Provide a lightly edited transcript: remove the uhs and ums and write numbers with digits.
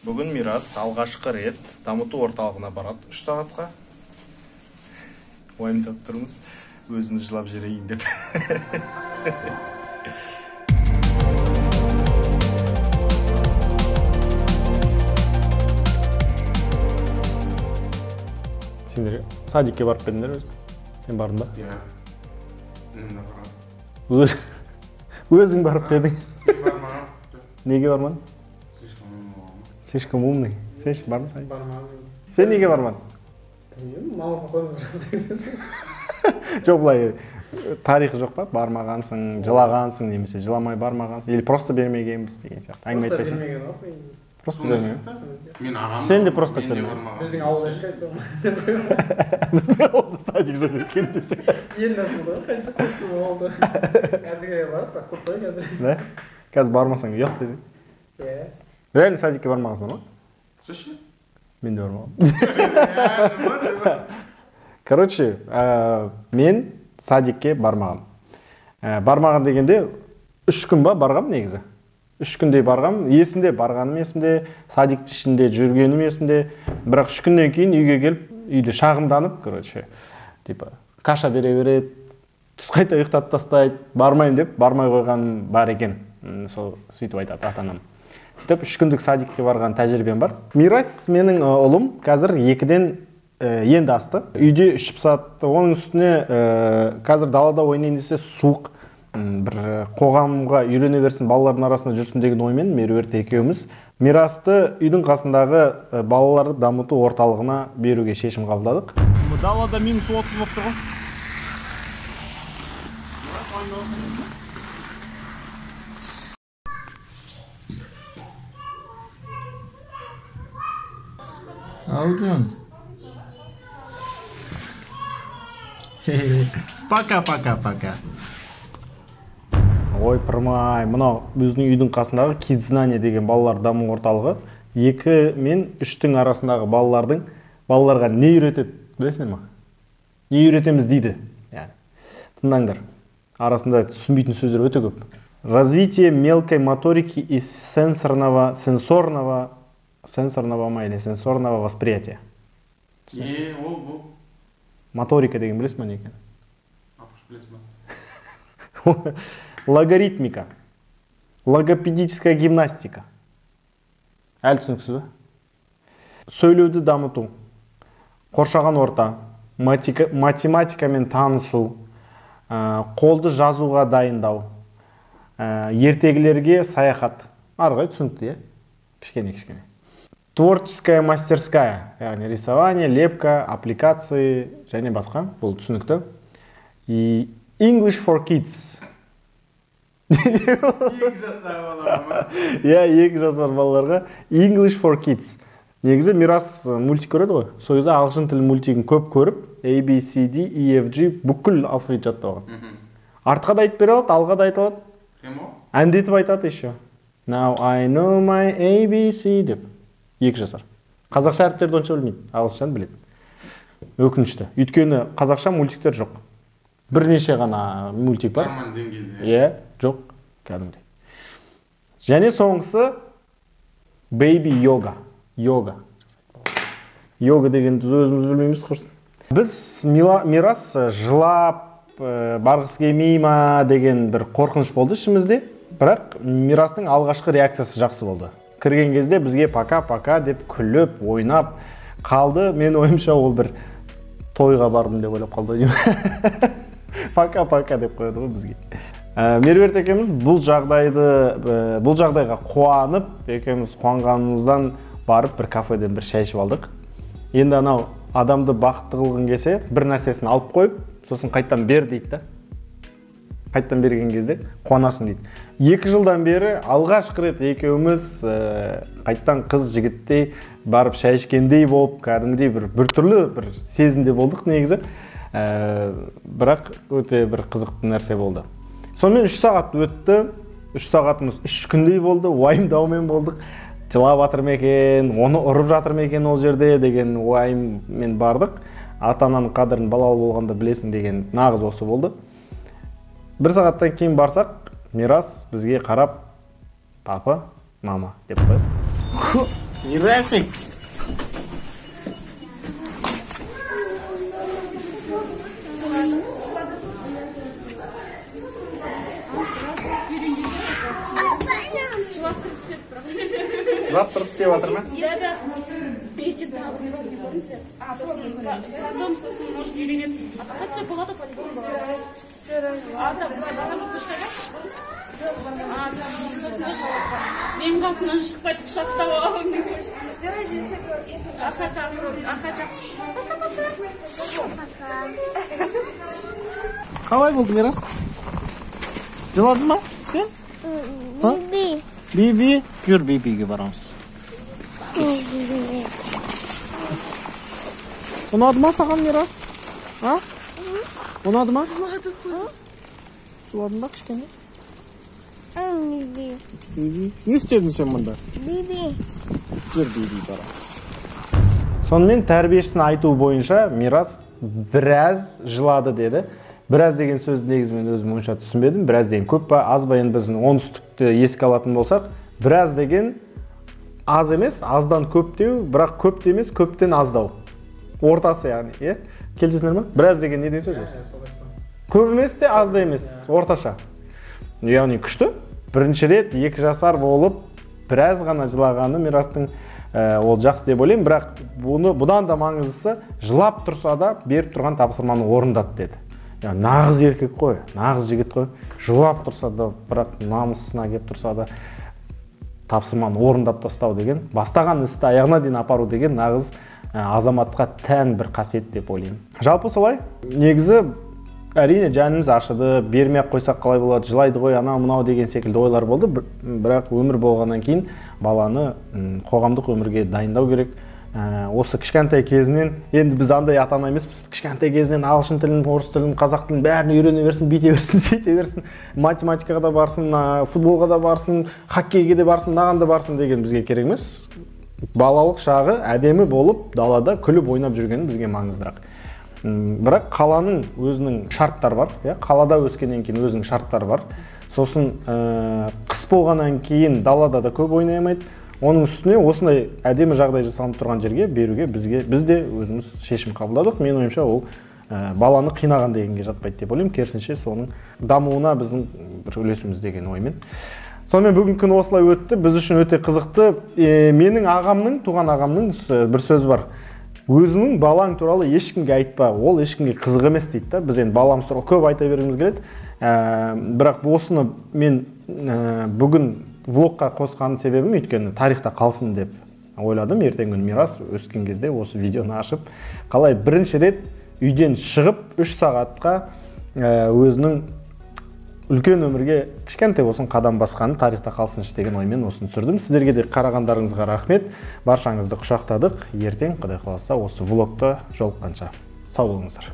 Бүгін Мирас алғашқы рет дамыту орталығына барады 3 сағатқа. Уайымдап тұрмыз, өзіміз жылап жіберейін деп. Сендер садикке барып па едіңдер өзі? Сен бардың ба? Иә. Мен де барғанмын. Өзің барып па едің? Бармағанмын. Неге бармадың? Слишком умный болғанмын. Слишком умный. Сен ше, бардың садикке? Бармадым. Сен неге бармадың? Білмеймін, мама папам сұраса. Жоқ, былай тарихы жоқ па? Бармағансың, жылағансың, немесе жыламай бармағансың, или просто бермегенбіз деген сияқты. Әңгіме Просто айтпайсың. бермеген ғой, по идее. Просто бермеген. Мен ағам. Сен де просто мен де бермеген. бармағанмын. Біздің ауылда ешқайсысы болмады. Біздің ауылда садик жоқ екен десең. Енді ашылды ғой, қанша көп жыл болды. Әзірге барады, бірақ көп қой қазір. Да? Қазір бармасаң ұят десең. Иә. Реально садикке бармағансың ба? Сіз ше? Мен де бармағанмын. Короче, мен садикке бармағанмын. Бармаған дегенде 3 күн ба барғам негізі. 3 күндей барғам, есімде барғаным есімде, садиктің ішінде жүргенім есімде. Бірақ 3 күннен кейін үйге келіп, үйде шағымданып, короче, типа каша бере береді, түс қайта ұйықтатып тастайды, бармаймын деп бармай қойғаным бар екен. Сол сөйтіп айтады ата-анам. Сөйтіп 3 күндік садикке барған тәжірибем бар. Мирас менің ұлым қазір 2-ден енді асты. Үйде 3 сағат, оның үстіне қазір далада ойнайын десе суық. Бір қоғамға үйрене берсін, балалардың арасында жүрсін деген оймен Меруерт екеуміз Мирасты үйдің қасындағы балаларды дамыту орталығына беруге шешім қабылдадық. Далада минус 30 болып тұр ғой. Ауден. Пока, пока, пока. Ой, пырмай, мынау өзінің үйдің қасындағы Kids Znание деген балалар даму орталығы. 2 мен 3-тің арасындағы балаларға не үйретеді, білесіңдер ма? Не үйретеміз дейді. Яғни, тыңдаңдар. Арасында түсінбейтін сөздер өте көп. Развитие мелкой моторики и сенсорного ма или сенсорного восприятия. Е, ол бұл. Моторика деген білесің ба не екенін? Апыш білесің ба? Логоритмика. Логопедическая гимнастика. Әлі түсініксіз бе? Сөйлеуді дамыту. Қоршаған орта. Математикамен танысу. Қолды жазуға дайындау. Ертегілерге саяхат. Ары қарай түсінікті, иә? Кішкене-кішкене. Творческая мастерская, яғни рисование, лепка, аппликации және басқа. Бұл түсінікті. И English for Kids. 2 жастағы балаларға ма? Иә, 2 жасар балаларға English for Kids. Негізі Мирас мультик көреді ғой. Сол кезде ағылшын тілі мультигін көп көріп, A, B, C, D, E, F, G бүкіл алфавит жаттап алған. Артқа да айтып бере алады, алға да айта алады. Кім ол? Әндетіп айтады еще. Now I know my A, B, C деп. 2 жасар. Қазақша әріптерді онша білмейді, ағылшыншаны біледі. Өкінішті. Өйткені қазақша мультиктер жоқ. Бірнеше ғана мультик бар. Нормаль деңгейде. Иә, жоқ, кәдімгідей. Және соңғысы baby yoga. Йога. Йога дегенді өзіміз білмейміз, құрсын. Біз Мирас жылап, барғысы келмей ма деген бір қорқыныш болды ішімізде. Бірақ Мирастың алғашқы реакциясы жақсы болды. Кірген кезде бізге пока-пока деп күліп, ойнап қалды. Мен ойымша ол бір тойға бардым деп ойлап қалды деймін. Пока-пока деп қояды ғой бізге. Меруерт екеуміз бұл жағдайға қуанып, екеуміз қуанғанымыздан барып бір кафеден бір шай ішіп алдық. Енді анау адамды бақытты қылғың келсе, бір нәрсесін алып қойып, сосын қайттан бер дейді да. Қайттан берген кезде қуанасың дейді. 2 жылдан бері алғашқы рет екеуміз қайттан қыз жігіттей барып шай ішкендей болып, кәдімгідей бір түрлі бір сезімде болдық негізі. Бірақ өте бір қызықты нәрсе болды. Сонымен 3 сағат өтті. 3 сағатымыз 3 күндей болды, уайымдаумен болдық. Жылап жатыр ма екен, оны ұрып жатыр ма екен ол жерде деген уайыммен бардық. Ата-ананың қадірін балалы болғанда білесің деген нағыз осы болды. 1 сағаттан кейін барсақ, Мирас бізге қарап, папа, мама деп қояды. Мирасик. Жылап тұрып істеп жатыр ма? Да. Ертең тағы бір пробный көріңіздер. Потом сосын может үйренеді. Хотя болады по-любому болады. А да, былай барамыз почтаға. Сосын менің қасымнан шықпайды, құшақтап алғым. Аха, тағы аха, жақсы. Пока-пока. Қалай болды, Мирас? Жыладың ба сен? Биби. Биби, жүр, бибиге барамыз. Ұнады ма саған, Мирас? А? Ұнады ма? Жыладың ба кішкене? Биби. Биби. Не істедің сен мұнда? Биби. Жүр, биби барамыз. Сонымен тәрбиешісінің айтуы бойынша Мирас біраз жылады деді. Біраз деген сөзді негізі мен өзім онша түсінбедім. Біраз деген көп па, аз ба, енді біздің оңтүстікті еске алатын болсақ, біраз деген аз емес, аздан көптеу, бірақ көп те емес, көптен аздау. Ортасы яғни, иә? Келісесіңдер ма? Біраз деген не деген сөз? Көп емес те, аз да емес, орташа. Яғни күшті. Бірінші рет 2 жасар болып біраз ғана жылағаны Мирастың, ол жақсы деп ойлаймын, бірақ бұдан да маңыздысы, жылап тұрса да беріп тұрған тапсырманы орындады деді. Нағыз еркек қой, нағыз жігіт қой. Жылап тұрса да, бірақ намысына кеп тұрса да тапсырманы орындап тастау деген, бастаған істі аяғына дейін апару деген нағыз азаматқа тән бір қасиет деп ойлаймын. Жалпы солай. Негізі әрине жанымыз ашыды, бермей ақ қойсақ қалай болады, жылайды ғой, анау мынау деген секілді ойлар болды. Бірақ өмір болғаннан кейін баланы қоғамдық өмірге дайындау керек. Осы кішкентай кезінен, енді біз андай ата-ана емеспіз, кішкентай кезінен ағылшын тілін, орыс тілін, қазақ тілін бәрін үйрене берсін, бүйте берсін, сөйте берсін, математикаға да барсын, футболға да барсын, хоккейге де барсын, мынаған да барсын деген бізге керек емес. Балалық шағы әдемі болып, далада күліп ойнап жүргені бізге маңыздырақ. Бірақ қаланың өзінің шарттары бар, иә? Қалада өскеннен кейін өзінің шарттары бар. Сосын қыс болғаннан кейін далада да көп ойнай алмайды. Оның үстіне осындай әдемі жағдай жасалынып тұрған жерге беруге біз де өзіміз шешім қабылдадық. Менің ойымша ол баланы қинаған дегенге жатпайды деп ойлаймын. Керісінше соның дамуына біздің бір үлесіміз деген оймен. Сонымен бүгінгі күн осылай өтті. Біз үшін өте қызықты. Менің ағамның, туған ағамның бір сөзі бар. Өзінің балаң туралы ешкімге айтпа, ол ешкімге қызық емес дейді да. Біз енді баламыз туралы көп айта бергіміз келеді. Бірақ осыны мен бүгін влогқа қосқан себебім, өйткені тарихта қалсын деп ойладым. Ертеңгі күні Мирас өскен кезде осы видеоны ашып, қалай бірінші рет үйден шығып 3 сағатқа өзінің үлкен өмірге кішкентай болсын қадам басқаны тарихта қалсыншы деген оймен осыны түсірдім. Сіздерге де қарағандарыңызға рахмет. Баршаңызды құшақтадық. Ертең, Құдай қаласа, осы влогты жолыққанша. Сау болыңыздар.